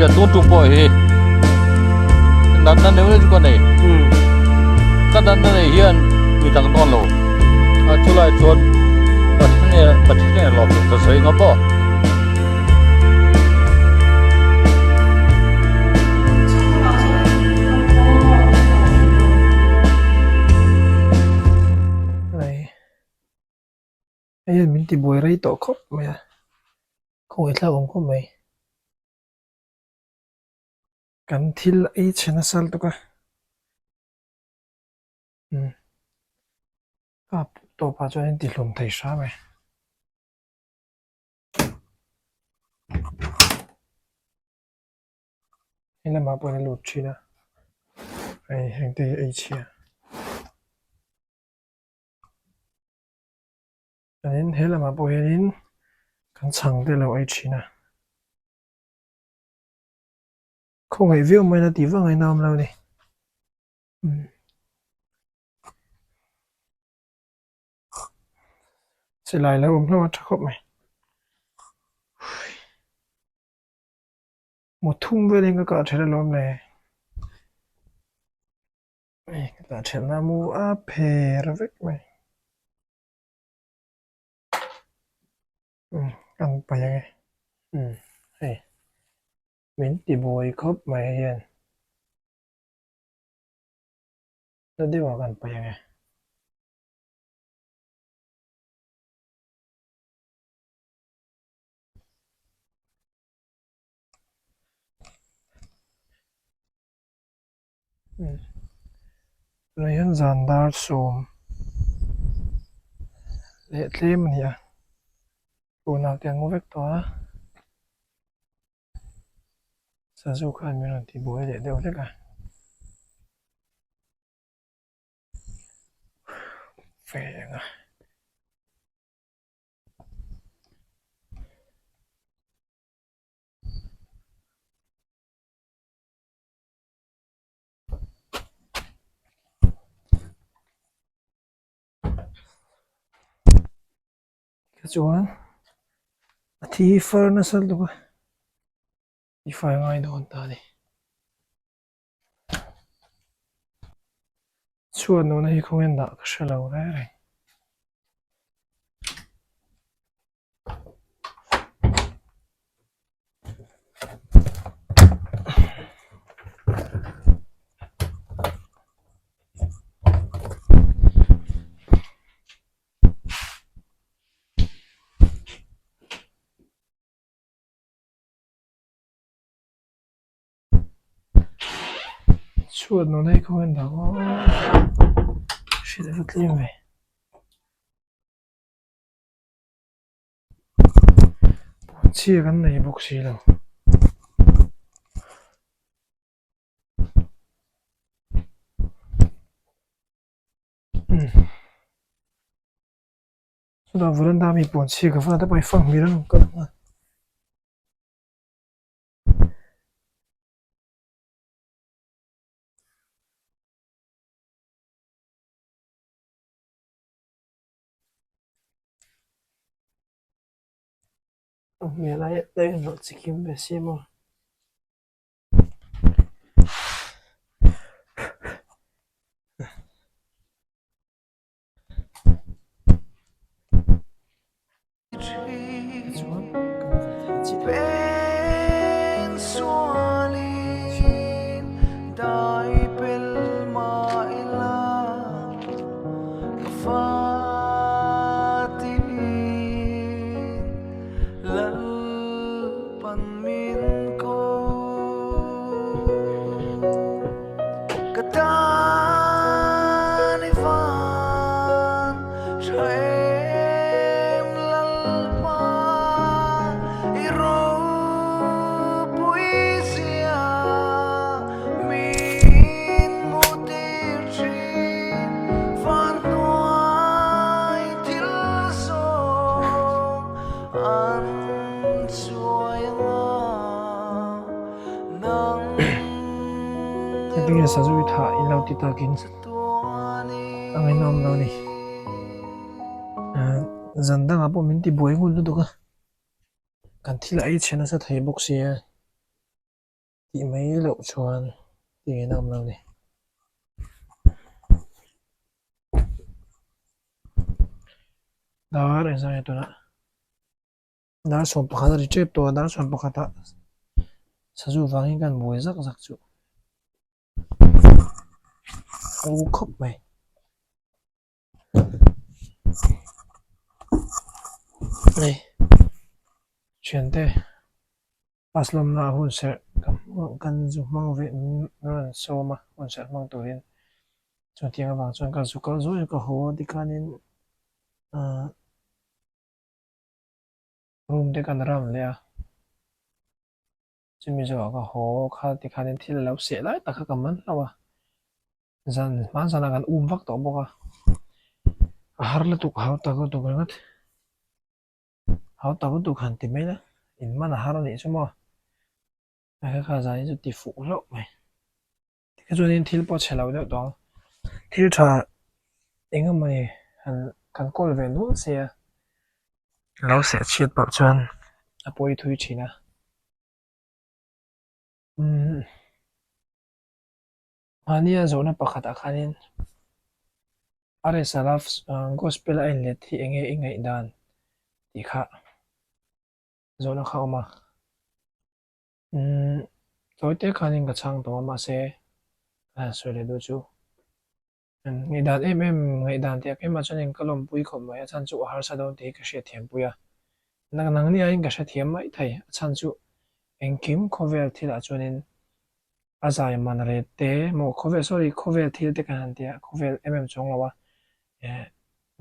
hria tun tum pawh hi natna neuh neuh chu ka nei. Ka natna nei hian mi dang dawn lo. A chulai chuan Pathian Pathian lawm tur ka sawi ngam maw. Hei hian min tibuai rei tawh khawp mai a, khawngaih thlak awm khawp mai. Kan thil ei chhe nasa lutuk a, umm kap tawpah chuan in tihlum thei hram e. He lamah pawh hian a lut thin a, hei heng te hi ei chhia. Chuanin he lamah pawh hianin kan chhang te lo ei thin a. Khawngaih viau mai na tih vang a inawm lo a ni. Silai lo awm hlauh a tha khawp mai. Maw thum velin ka kah thelh alawm le. Hei ka kah thelhna mu a pher vek mai. Umm kan paih ang e. Umm hei min ti buai khawp mai hei hian. Na deuh ah kan paih ang e. Tunah hian zan dar sawm leh tlem a ni a tunah te an mu vek tawh a sazu khan min rawn tibuai leh deuh hlek a. Chuan a thi far nasa lutuk a i fai ngai dawn ta a ni. Chhuat nuna hi khawnge dah ka hre lo reng reng. Chhuat nuna hi khawnge dah aw hrilh va tlem ve. Chhia kan nei bawk si lo. Chutah veranda mi puan chhia ka va te pawh hi fang hmel an awm kalh ang a. A hmel a enrawh chi kim ve si maw. Chuan kan vei thei chiah. Hetiang sazu hi thah in lo ti takin a ngaihnawm lo a ni. Zan dangah pawh min ti buai ngun lutuk a, kan thil ei chhe nasa thei bawk si a. Tih mai loh chuan tih ngaihna awm lo ni. Dar engzah nge tunah dar 11 a ri tep tawh a, dar 11 ah sazu vangin kan buai zak zak chu a u khawp mai. Hei thiante bus lawmna ah hun serh kan zu hmang ve rawn sawm a hun serh hmang turin chutiang avang chuan ka zu kal zuai a ka haw a tikhanin ahh room te kan ram leh a chumi zawhah ka haw kha tikhanin thil a lo seh lai tak kha ka man hlauh a. Zan hman zanah kan um vak tawh bawk a, a har lutuk hau tak lutuk ringawt, hau tak lutuk han ti mai la, in man a har a nih chu maw, a kha kha zan hi chu ti fuh hlauh mai, tikha chuanin thil pawh a chhe lo deuh tawh ang, thil tha eng emaw ni han kan kawl ve nual se a, lo seh chhiat pawh chuan a pawi thui thin a, umm. Mahnia zawhna pakhatah khanin RS Love Gospel a inlet hi enge i ngaihdan tih kha zawhna kha a awm a. Umm tawite khanin ka chhang tawh a mahse ka han sawi leh duh chu. Ngaihdan em em ngaihdan tih ah keimah chuanin ka lawmpui khawp mai a chhan chu a harsa dawn tih hi ka hriatthiampui a. Nang nangni aiin ka hrethiam mai thei a chhan chu engkim khawvel thilah chuanin A zai man ret te maw khawvel sorry khawvel thil te kan han ti a khawvel em em chuang lo a eh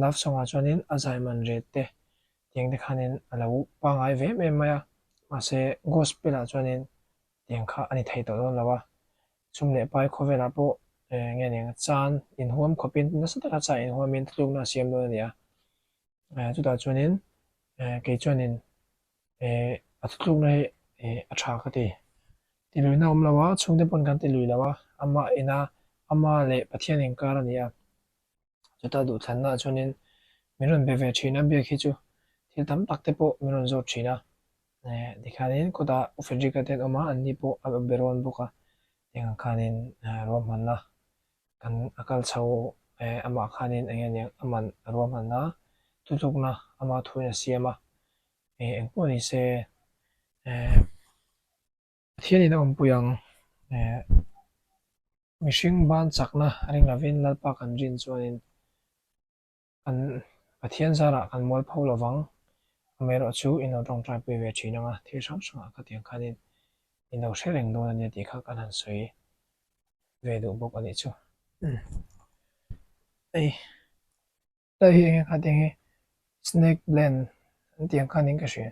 love song ah chuanin a zai man ret te tiang te khanin a lo pangai ve em em mai a mahse gospel ah chuanin tiang kha a ni thei tawh dawn lo a chum leh pai khawvel ah pawh eh nge nia chan inhuam khawpin nasa taka chan inhuamin thuthlukna a siam dawn a ni a eh chutah chuanin eh kei chuanin eh a thutlukna hi eh a tha ka ti. Ti luihna awm lo a, chhungte pawn kan ti lui lo a, amah ina ama leh Pathian inkar a ni a. Chuta duhthlanna ah chuanin min rawn be ve thin a, biak hi chu thil tam tak te pawh min rawn zawt thin a. Eh tikhanin khawtah U Frederick-a te an awm a, anni pawh a be rawn bawk a, tiang ang khanin ruahmanna kan a kal chho eh amah khanin eng nge niang aman ruahmanna thutlukna ama thuin a siam a. Eh engpawh ni se eh Pathianin a awmpui ang eh mihring ban chakna ring lovin Lalpa kan rin chuanin kan Pathian zarah kan mual pho lovang amaherawh chu in lo tawngtai pui ve thin ang a thil hrang hrangah khatiang khanin in lo hre reng dawn a nia tih kha kan han sawi ve duh bawk a nih chu. Hei. Hei hi enge kha tiang hi snake plant an tih ang khan in ka hria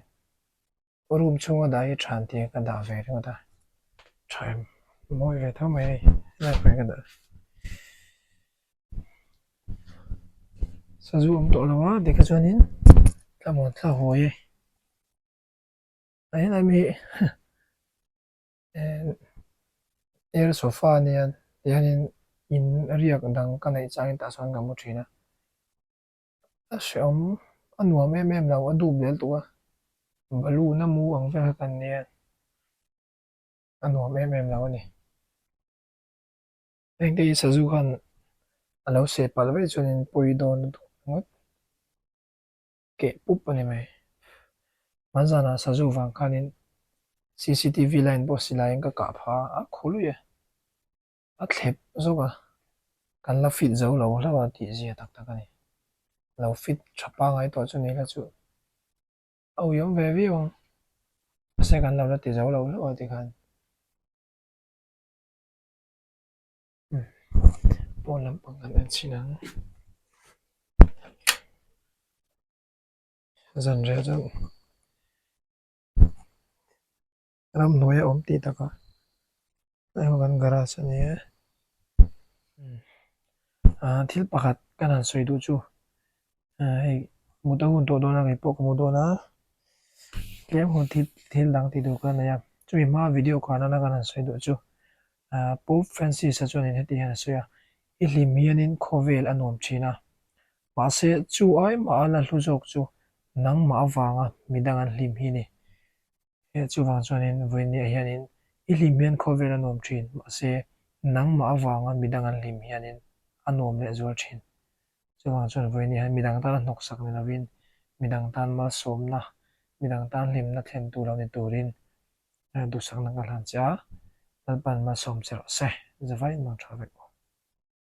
room chhunga dah hi tha an tih a ka dah ve ringawt a tha em mawi ve tho mai hei helai pawh hi ka dah sazu awm tawh lo a tikha chuanin thlamuan thla hawi e a helai mi hi. Air sofa ania tihianin in riak dang ka neih changin tah chuan ka mu thin a, a hrehawm a nuam em em lo a dup lel tuk a, balloon a mu ang vel kha kan nia a nuam em em lo a ni. Hengte hi sazu khan a lo seh palh vaih chuanin pawi dawn lutuk ringawt. Keh pup a ni mai. Hmanzanah sazu vang khanin cctv line pawh silaiin ka kah phah a, a khului e. A thlep zawk a, kan la fit zo lo hlauh a tih zia tak tak a ni. Lo fit tha pangai tawh chu ni la chu a uiawm ve viau ang. Mahse kan lo la ti zo lo hlauh a tikhan. Pawn lampang kan en chhin ang. Zanriah chu ramhnuai a awm tih takah hei ho kan garage a ni e. Ahh thil pakhat kan han sawi duh chu hei mut a hun tawh dawn a kei pawh ka mu dawn a tlem hun thil thil dang tih tur ka nei a chumi hma video khan nana kan han sawi duh chu ahh Pope Francis-a chuanin heti hian a sawi a i hlim hianin khawvel a nuam thin a mahse chu ai mah a la hlu zawk chu nangmah avanga midang an hlim hi a ni. He chuvang chuanin vawinia hianin I hlim hian khawvel a nuam thin, mahse nangmah avanga midang an hlim hianin a nuam leh zual thin. Chuvang chuan vawiin hian midang tana hnawksak ni lovin midang tan malsawmna, midang tan hlimna thlen tur lo ni turin duhsakna ka hlan che a, Lalpan malsawm che rawh se, zavai mang tha vek aw.